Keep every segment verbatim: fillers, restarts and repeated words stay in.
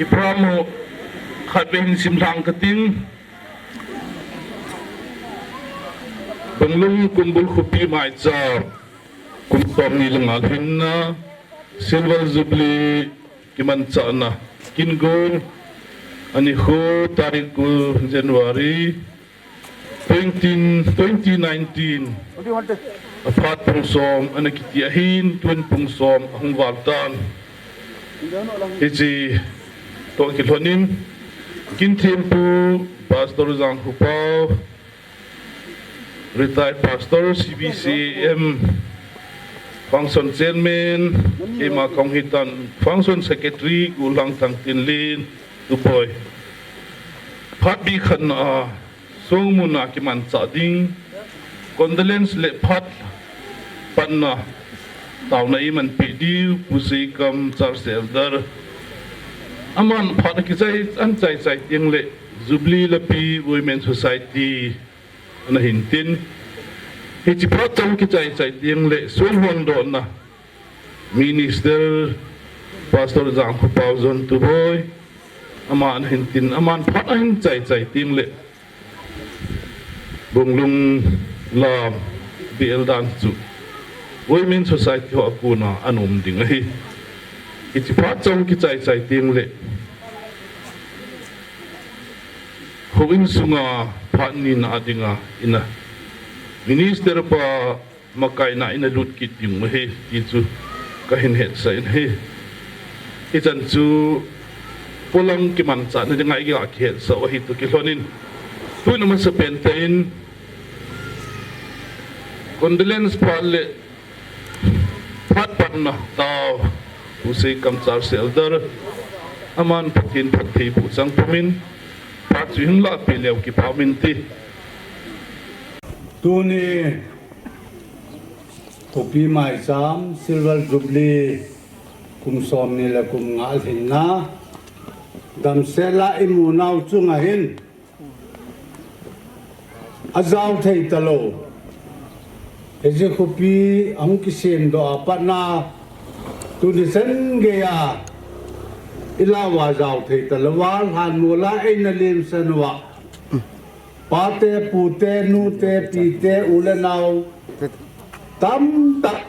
Program u khatvei hin simlhang kating. Banglung Kumbul Khopi Maicham kum somni le nga lhinna Silver Jubilee kimanchahna, kin gon, ani khu tarik ko January twenty, twenty nineteen. Aphat pung som ana kiti ahin, tun pung som ahung val tan. Hiche toh kilhonin, kin thempu Pastor Jangkhopao, retired pastor, C B C M function chairman, keima kahung hitan function secretary, Golhang Thangtinlen, tupoi. Phat bikhatna a, Songmun a kimanchah ding, condolence le phat patna taona iman peh diu, Pu Seikam Charge Elder. Aman phat akichai, ahin chaichai teng le, Jubilee lapi Women Society ana hin tin. Hiche phat chang kichaichai teng le, sonhondohna, Minister Pastor Jangkhopao John Tuboi, aman ahin tin, aman phat ahin chaichai teng le, Banglung lam B L dan chu Women Society ho a kona ana um ding ahi. Hiche phat chang kichaichai teng le, houin sunga phat nina a dinga ina Minister pa makaina ina lut kit ding u ahi, ti chu kahin hetsah in ahi. Hichan chu polang kimanchahna dinga iga kihetsah u ahi toh kilhonin, tun amasapen tah in condolence phat le phat patna tao, Pu Seikam Charge Elder, aman Pathen phattheiboh chang pumin, phat chu hin lahpeh leu kipa umin ti. Tuni Khopi Maicham Silver Jubilee kum somni le kum nga lhinna damsel a imu nau chunga hin ajao thei talou, hiche khopi ahung kisemdoh a patna tuni chan geiya ilauva jao thei talouva, lhanmol a eina lemsan uva, pate, pute, nute, pite, u le nao tamtah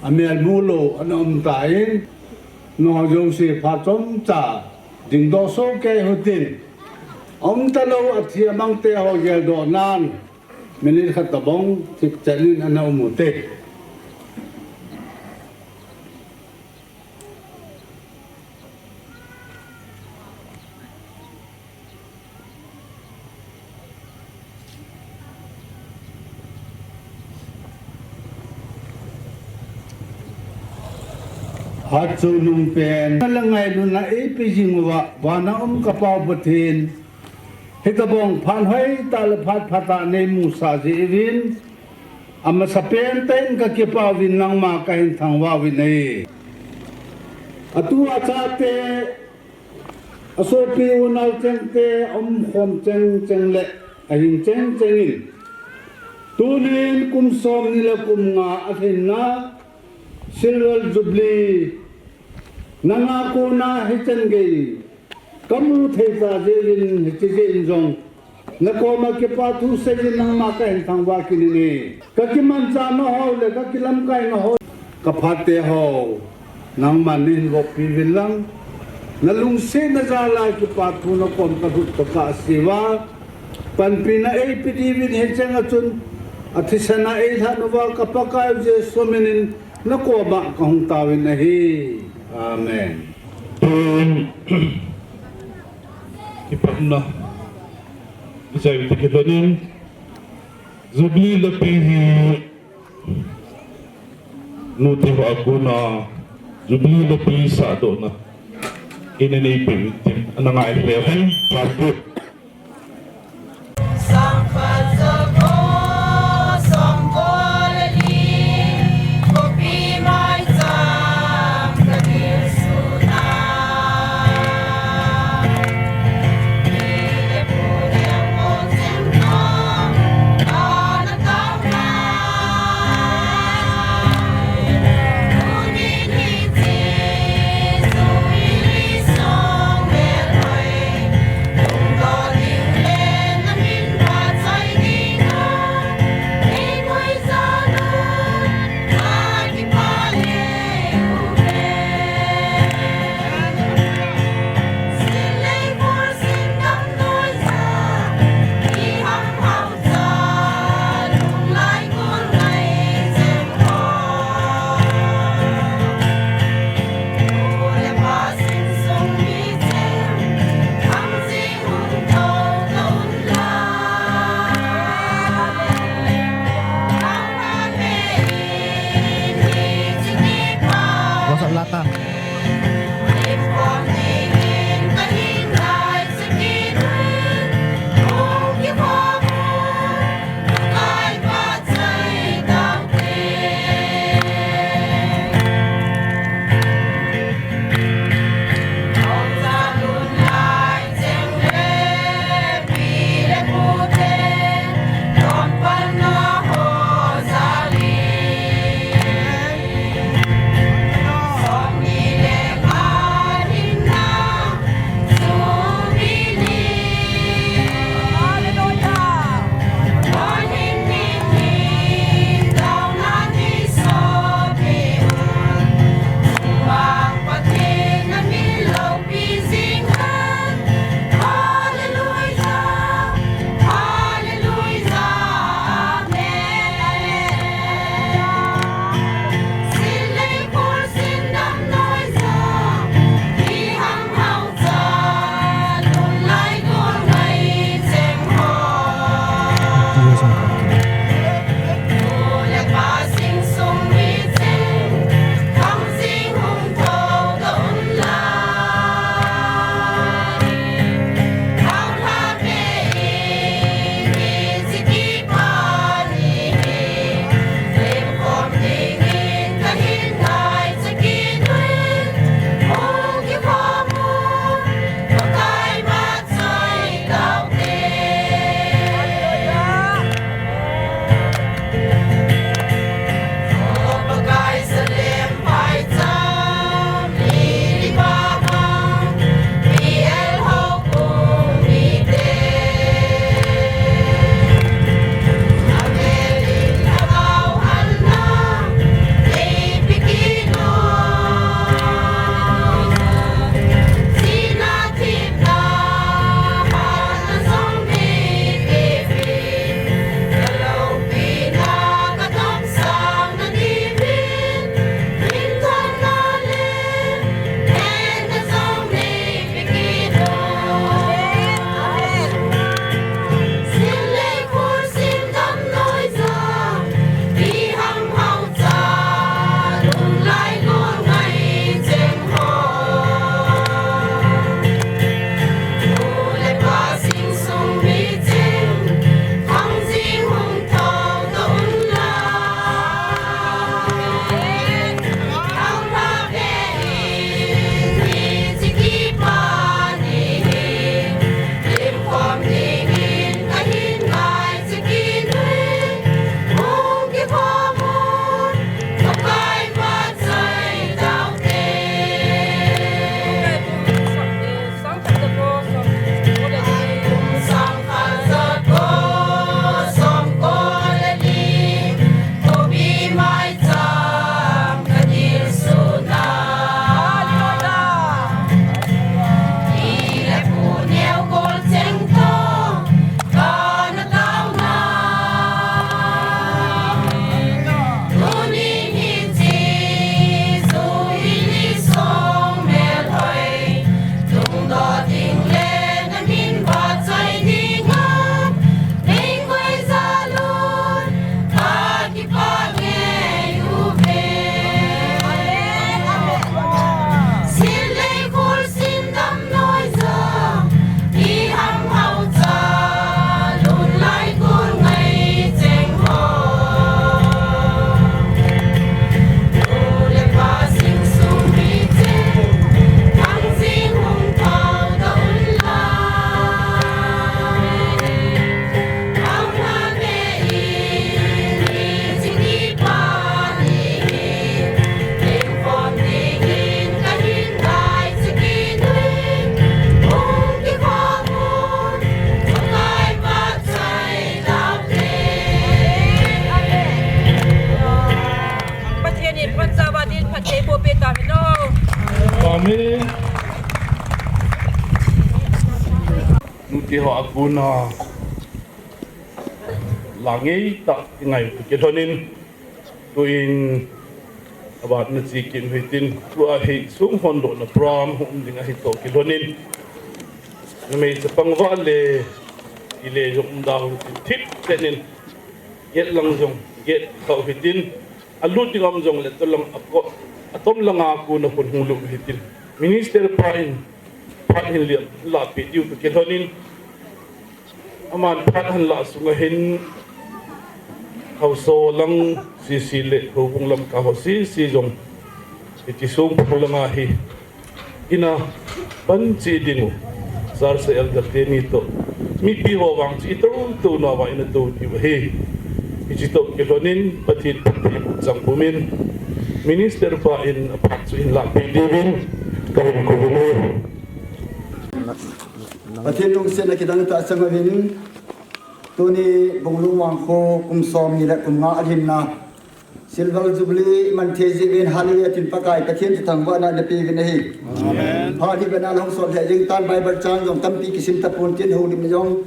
amelmu lou ana um tan, nangho jouse phat chomcha dingdoh sohkei uhitin, aum talou athi amangte ho geldohnan minute khat tobang thipchet in ana um ute. Hatchungnung pen le ngailutna eipe jing uva, vana um ka Pa Pathen, hitobang phat hoitah le phat phatah neimusah jeh uvin, amasapen tah in kakipah uvin nangma kahin thangvah uvin ahi. Atu achate, asopi unao chengte, aumkhom chengcheng le ahing chengcheng in, tunin kum somni le kum nga alhinna Silver Jubilee nanga kona hichan gei kamu thei tah jeh uvin, hiche jeh in jong nakoma kipathu seijin nangma kahin thangvah kit in ahi. Kakimanchahna ho le kakilamkaina ho, kaphatte ho nangman neihin voppi uvin lang, nalungsetna jal a kipathu nakom kalhut tokah aseiuva, panpina eipe diuvin hicheng a chun athisan a eilhen uva ka Pakaiu Jesu minin nakoma kahung taovin ahi. Amen. Kipana ichai ti kilhonin, Jubilee lapi hi nute ho a kona Jubilee lapi sahdohna ina neipeh uvin tin ana ngai leu hen. Lata. Pathen in phatthei boh peh tauhen. Amen. Nute ho a kona la ngeitah i ngaitu kilhonin, tuin aban na chi kin hitin, tua hi sung hon dohna program hung um ding ahi toh kilhonin, numei chapang vale, ile jong um da hung tin thip tenin, get lang jong get kau hitin, alut ding um jongle tolang a kot Atom langa kona khun hung lut u hitin, Minister pa in phat hin liam lahpeh diu toh kilhonin, aman phat ahin lah sunga hin haosa lang sese le houbung lamkai ho sese jong hiche songphong langa hi ina pan cheh ding u, Sarsa Elder teni toh, mipi ho vang chu itou tou nauva ina tou diu ahi. Hiche toh kilhonin Pathen phatthei boh chang pumin, Minister pa in aphat chu hin lahpeh diuvin kahin kou uve. Pathen lungsetna kidang tah chang uvin, tuni Bunglung Vangkho kum somni le kum nga alhinna Silver Jubilee iman thei jeh uvin, Hallelujah tin Pakai Pathen chu thangvahna ina peuvin ahi. Amen. Phat hi bena hung sot lheh jeng tan, Bible chang jong tampi kisim tapon tin, houlimna jong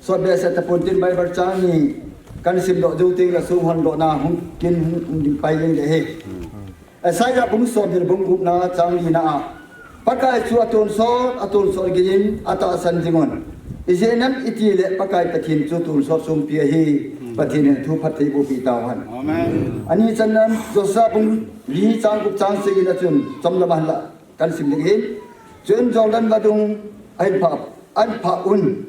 sot behseh tapon tin, Bible chang ni kahin simdoh jou teng le song hondohna hung kin hung um ding pai ding ahi. Isaiah bung somni le bung gupna chang lina a, Pakai chu atonsot, atonsot geiyin atahsan jingun. Ijeh inem itile Pakai Pathen chu tonsot songpi ahi. Pathen in athu phatthei bohpeh tauhen. Amen. Ani channa Joshua bung li chang gup chang sagi na chun chomlam ahin lah kahin sim ding ahin. Chuin Jordan vadung ahin phah, ahin phah un.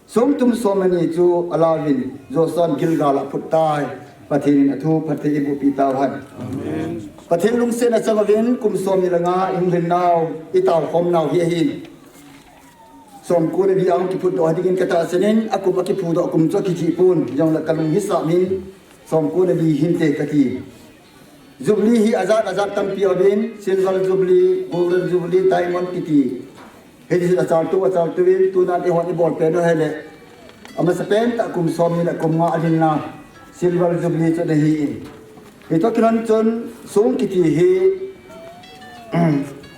Song thum somni le ni chu alauvin Joshua'n Gilgal a aphut tai. Pathen in athu phatthei eibohpeh tauhen. Amen. Pathen lungsetna chang uvin kum somni le nga ihung lhin nau, itao khom nau hi ahin. Somko le li a hung kiphutdoh dingin katahsan in, akum akiphudoh kum chu akijih pon, jongle kalung hisah in, somko le li hinte kati. Jubilee hi ajat ajat tampi aum in, Silver Jubilee, Golden Jubilee, Diamond kiti. Hiche achaltou, achaltou in, tunan eihon ibol pen u ahile, amasapen tah kum somni le kum nga alhinna Silver Jubilee chu ana hi in. Hitoh kilhon chun song kiti hi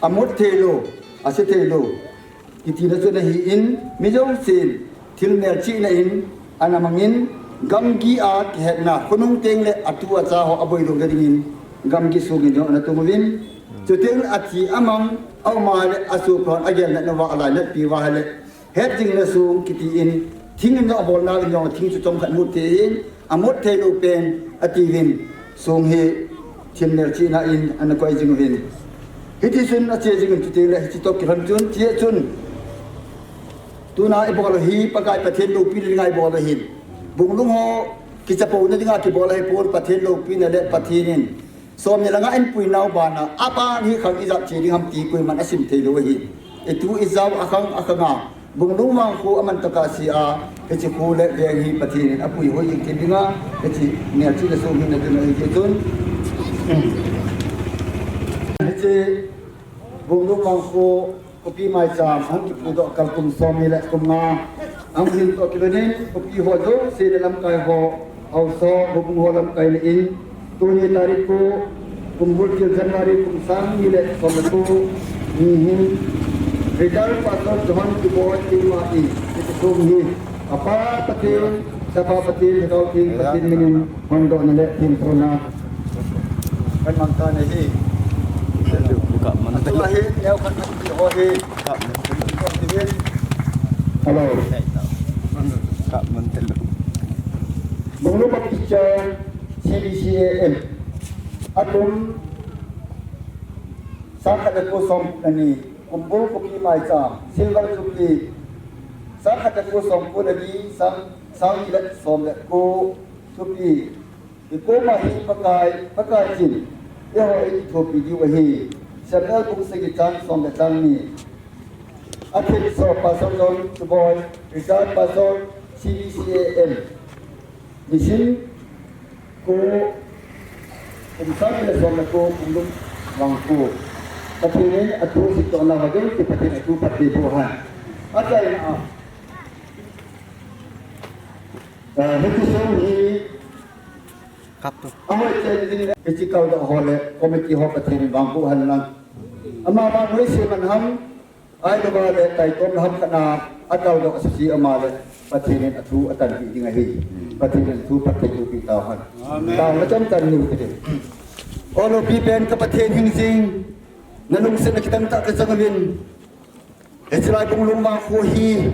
amut theilou, ase theilou kitina chu ana hi in, mi jousen thil melchihna in ana mangin, gamgi a kihetna, khonung teng le atu acha ho aboilouna dingin, gamgi sung in jong ana tung uvin. Chuteng le athi amang, aum a le asopi hon agel natna uva, alainatpi uva ahile, het jing le song kiti in, thing in jong abolna in jong thing chu chomkhat mut thei in, amut theilou pen atiuvin, song hi thil melchihna in ana koi jing uvin. Hitichun ache jing in, chuteng le hiche toh kilhon chun, hiche chun tuna ibol u hi Pakai Pathen loupina dinga ibol u ahin. Bunglung ho kichapouna dinga kibol ahipon, Pathen loupina le Pathen in somni le nga in puinau bana, aban hi khang ijat che ding ham ti koiman asim theilou ahi. Itu ijao akhang akhanga Bunglung Vangkho aman tokah sea, hiche kho le veng hi Pathen in apuihoi jing thei dinga, hiche melchihna song hi natuna ahi jeh chun, hiche Bunglung Vangkho khopi maicham ahung kiphudoh kal kum somni le kum nga ahung lhin toh kilhonin, khopi ho jouse le lamkai ho, haosa, houbung ho lamkaina in, tuni tarik ko, kum bultil January kum sang ni le som le ko ni hin, Retired Pastor Johan Kiboi keima in, hiche song hi, apa Pathen, Chapa Pathen, Lhagao Theng Pathen min in hondohna le thengthona kahin mang tan ahi. Kap man. Atua hi neo khat khat ti ho hi. Kap man. Hello. Kap man te lo. Bunglung Baptist Church, C B C A M. Akum sang khat le ko som le ni, kum bul khopi maicham, Silver Jubilee, sang khat le ko som ko le ni, sang, sang ni le som le ko thupi. Ikoma hi Pakai, Pakai chin, eiho eikithopi diu ahi. Samuel bung sagi chang som le chang ni. Athem so Pastor John Suboi, Retired Pastor, C B C A M. Nisim ko, kum sang ni le som le ko, Bunglung Vangkho. Pathen in athu sitdohna ho jong chu Pathen in athu phatthei boh hen. Achaina a, ah, hiche song hi Kap tu. Ahoi chen ding le, hiche kaldoh ho le committee ho Pathen in vangboh hen lang. Ama vang noise man ham, ailou va le taitom ham khat na akaldoh asese ama le Pathen in athu atanpeh ding ahi. Pathen in athu phatthei bohpeh tauhen. Amen. Taona chomchan niu kati. O loupi pen ka Pathen hingjing, nalungsetna kidang tah kachang uvin. Hiche lai Bunglung Vangkho hi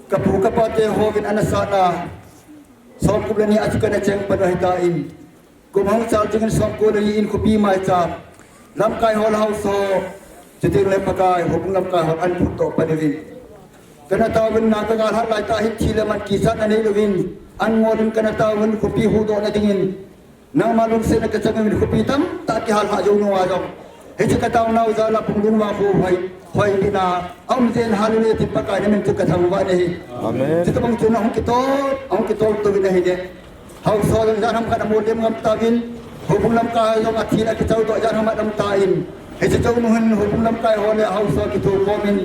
kapu kapa te hon ana sahna, somgup le ni a chu kana cheng pan u ahitan, kum hung chal jingin somko le ni in khopi maicham, Lamkai ho le haosa ho, chuteng le Pakai, houbung lamkai ho an phutdoh pan uvin. Kana taovin na kagal hat lai tah hin thi le man kichat na nei louvin, an ngol in kana taovin khopi huhdoh na dingin. Nangma lungsetna kachang uvin khopi tamtah kihal hah jou nunga jong. Hiche kataonau jal a Punglung vang khu hoi, hoi ding a, aum jeng hen lang tin Pakai namin chu kathangvah nahi. Amen. Chutobang chun ahung kitol, ahung kitol tou vin ahi de. Haosa jong jan ham khat amol dem ngam tauvin, houbung lamkai jong athi le akichao toh jan ham aum tan. Hiche jounu hin houbung lamkai ho le haosa kithokhom in,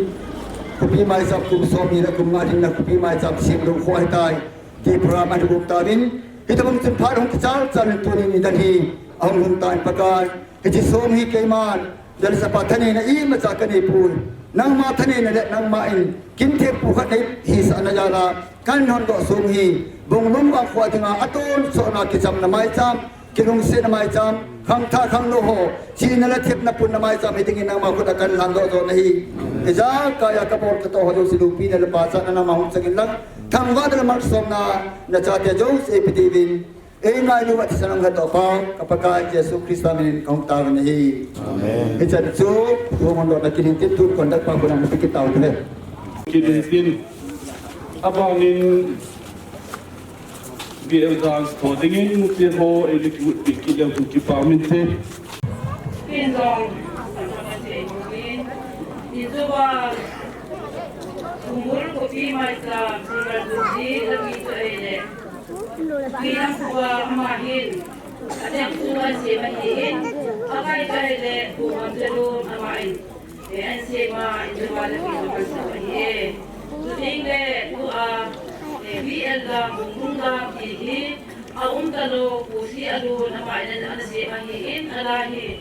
khopi maicham kum som ni le kum nga ding a khopi maicham semdoh khu ahitai. Ti program ahin bol tauvin, hitobang chun phat hung kichal chal in tuni nidan hi ahung lhung tan Pakai. Hiche song hi keiman, Lalchapa thaneina imacha kanei poi. Nangma thaneina le nangma in kimthempu khat nei hisah na jal a, kahin hondoh song hi, Punglung vang khu a dinga atonsot na kichamna maicham, kilungsetna maicham, khangthah khanglou ho, chihna le thepna punna maicham hi dingin nangma khut a kahin lhandoh jo nahi. Ijakai a kabol katoh ho jouse loupina le pachatna nangma hung chang in lang, thangvahna le malsomna, nachate jouse eipeh diuvin, eingailu uva thisan hung he toh Pa, ka Pakai Jesu Christa min in kahung taovin ahi. Amen. Hichan chu, thu hung hondohna kin hin tin, thu conduct pa khut a hung pe kit tau hite. Kin hin tin, abang in, B L dance tho dingin, nute ho, eile kiutpi kit leu thu kipa um inte. Kin jong, in chu ba, Bungul khopi maicham, Pi Lalduji, lami chu ahile. Pi Lamkhuva ama hin, ateng chu ahin sem ahin, akai chu ahile, Pu Ngamchalun ama in. Eh, ahin sem a, in chu ba le pi chu ahin sem ahi e. Chuteng le, tua, eh, B L dam, Bungbung dam ti hi, aum talou, Pu Sialun ama in ana sem ahin, ala hi,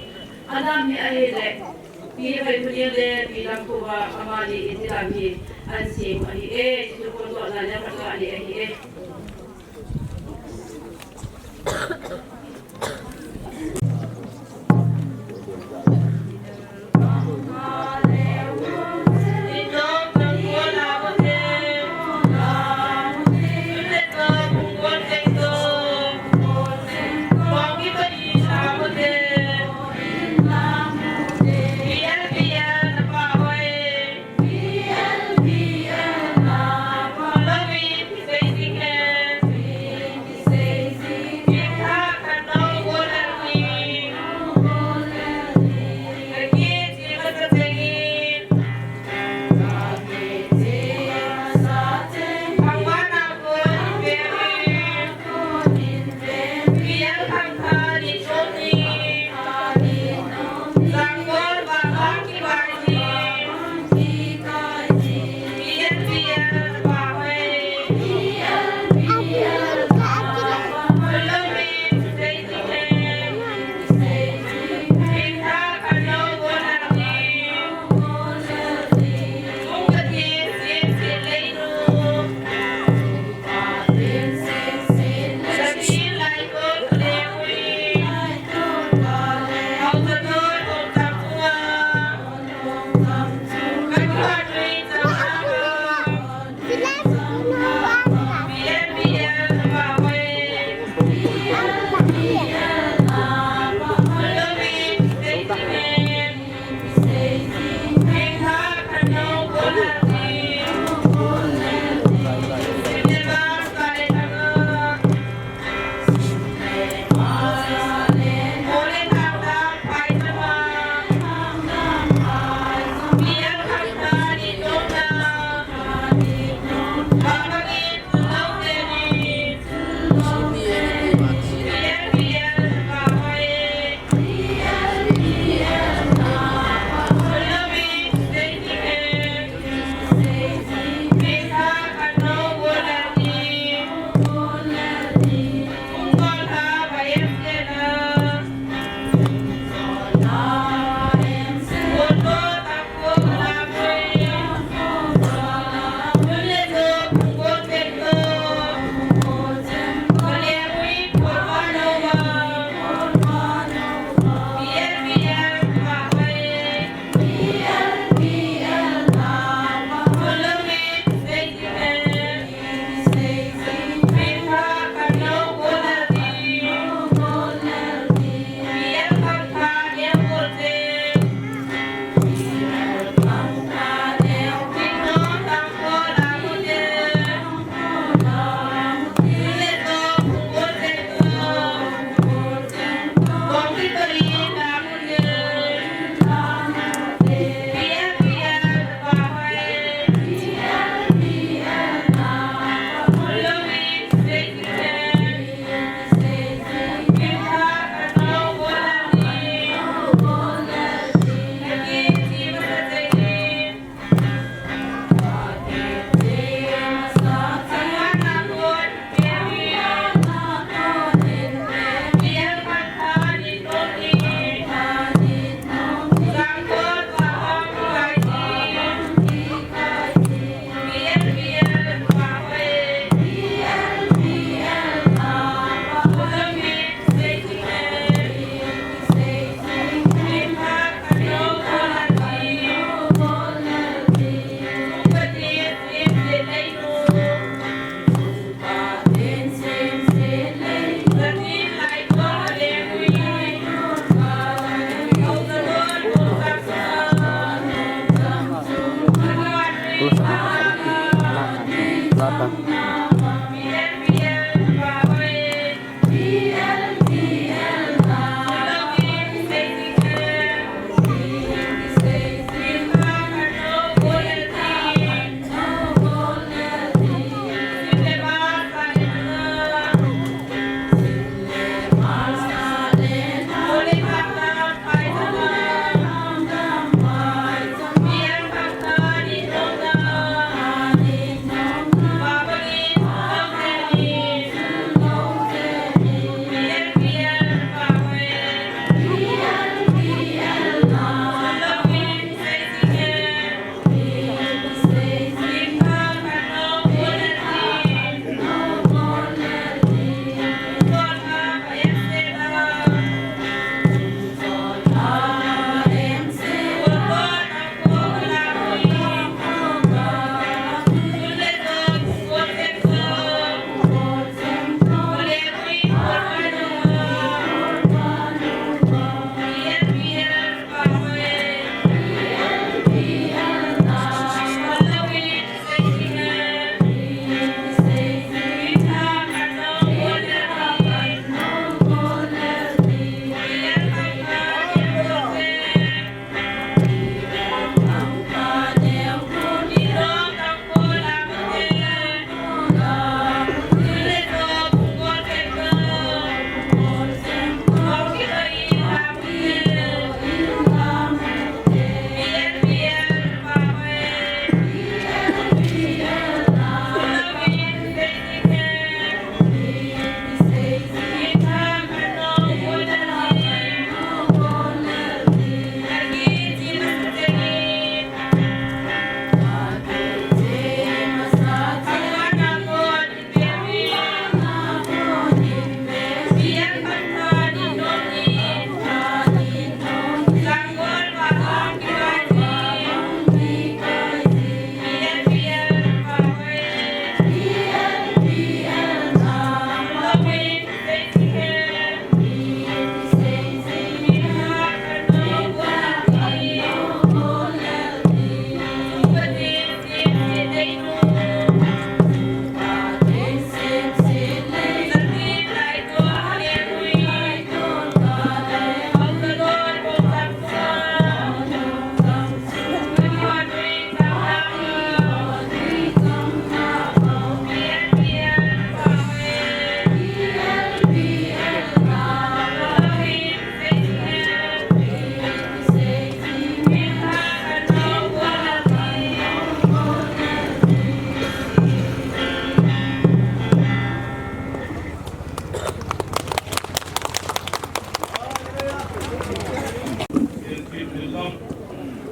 adam hi ahile, Pi Hoikhoneng le Pi Lamkhuva amani in hilam hi ahin sem ahi e, chu kon dohna le phatna ahi e.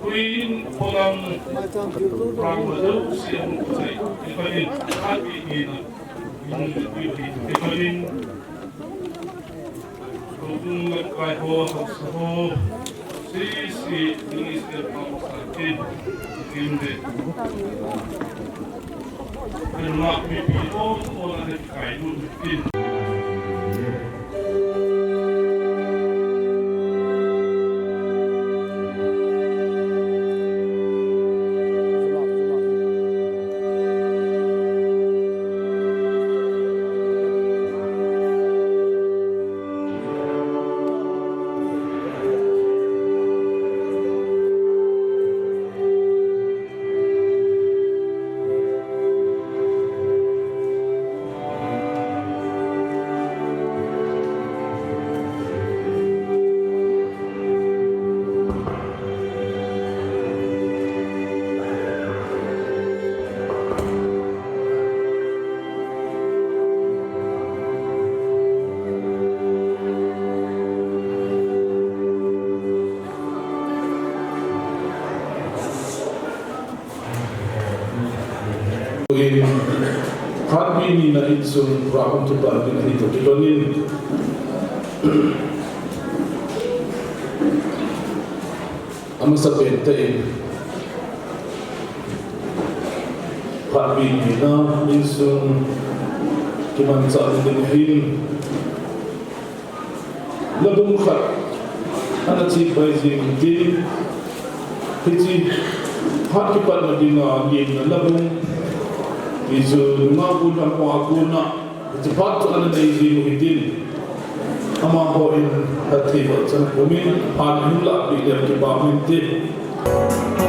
Queen Polam Ramajo Siam Kusai, Evelyn, Happy Nina, Evelyn, Rukung Lakai Ho, House Ho, C C, Minister Pam Satin, Kimde. And Mark P P, all, all are the Kaidun. Phatbini na insung program kipan ding ahi toh kilhonin, amasapen tah in Phatbini na insung kimanchah ding ahin, labung khat ana chepai jing tin, hiche phat kipatna dinga limna labung ti chu nungah kona, nupha kona hiche phat chu ana nei jing u hitin, amaho in phattheibohchan pumin phat hung lahpeh le kipah uvin tin.